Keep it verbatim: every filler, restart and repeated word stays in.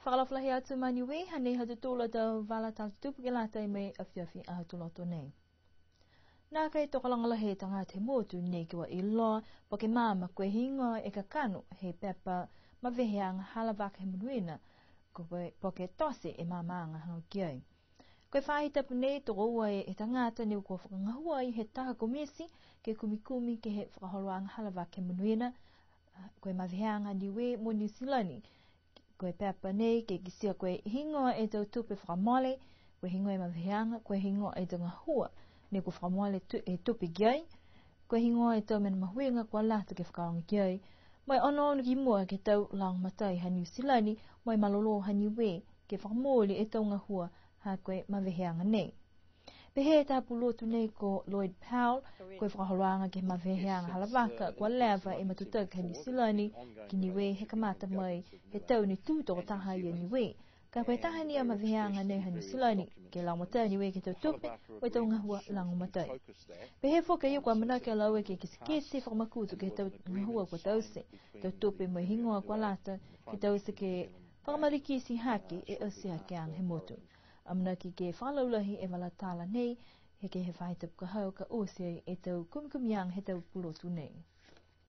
Fakaalofa lahi atu ma Niue, hanei ha tautolu a tau vala tala tutupu ke lata mo e afiafi Aho Tuloto nei. Nākai tokologa lahi e tagata he motu nei kua iloa, po ke maama ko e heigoa e kakano he pepa maveheaga halavaka he monuina, ko e, po ke tote e maamaaga hagaao ki ai. Ko e faahi tapu nei, tokoua e tagata ne kua fakagahua ai he taha komiti ke kumikumi ke he fakaholoaga halavaka he monuina, ko e maveheaga Niue mo Niu Silani. Ko e pepa nei ke kitia ko e heigoa e tau tupe fakamole, ko e heigoa e maveheaga, ko e heigoa e tau gahua ne kua fakamole tu, e tupe ki ai, ko e heigoa e tau mena mahuiga kua lata ke fakaaoga ki ai. Mo e onoono ki mua ke he tau lagomatai ha Niu Silani, mo e malolō ha Niue ke fakamooli e tau gahua ha ko e maveheaga nei. Pehē e taha pulotu nei ko Lloyd Powell, ko e fakaholoaga ke he maveheaga halavaka kua leva e matutaki ha Niu Silani ki Niue he kamata mai he tau ne tū tokotaha ia Niue. Ka ko e taha ni a maveheaga nei ha Niu Silani ke lagomatai a Niue ke he tau tupe mo e tau gahua lagomatai. Pehē foki a ia kua amanaki a laua ke kitekite fakamakutu ke he tau gahua kua taute, tau tupe mo e heigoa kua lata ke taute ke fakamalikiti hake e atihakeaga he motu. Amanaki ke fakalaulahi e vala tala nei, he ke he faahi tapu ka hau ka oti ai e tau kumikumiaga he tau pulotu nei.